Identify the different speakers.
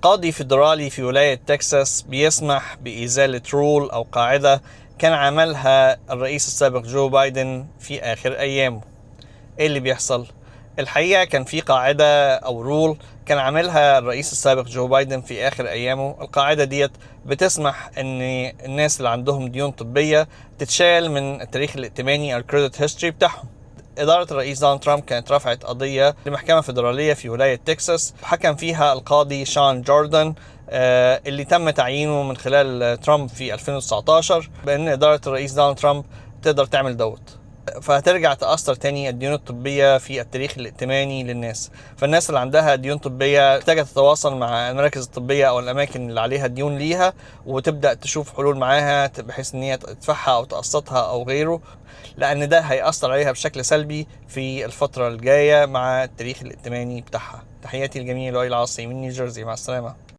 Speaker 1: قاضي فيدرالي في ولاية تكساس بيسمح بإزالة rule أو قاعدة كان عملها الرئيس السابق جو بايدن في آخر أيامه. إيه اللي بيحصل؟ الحقيقة كان في قاعدة أو rule كان عاملها الرئيس السابق جو بايدن في آخر أيامه. القاعدة ديت بتسمح إن الناس اللي عندهم ديون طبية تتشال من التاريخ الائتماني أو ال credit history بتاعهم. إدارة الرئيس دونالد ترامب كانت رفعت قضية لمحكمة فيدرالية في ولاية تكساس، حكم فيها القاضي شان جوردن اللي تم تعيينه من خلال ترامب في 2019 بأن إدارة الرئيس دونالد ترامب تقدر تعمل دوت، فهترجع تأثر تاني الديون الطبية في التاريخ الائتماني للناس. فالناس اللي عندها ديون طبية محتاجة تتواصل مع المراكز الطبية أو الأماكن اللي عليها ديون ليها، وتبدأ تشوف حلول معاها بحيث إن هي تدفعها أو تقسطها أو غيره، لأن ده هيأثر عليها بشكل سلبي في الفترة الجاية مع التاريخ الائتماني بتاعها. تحياتي للجميع، لؤي العاصي من نيوجيرسي، مع السلامة.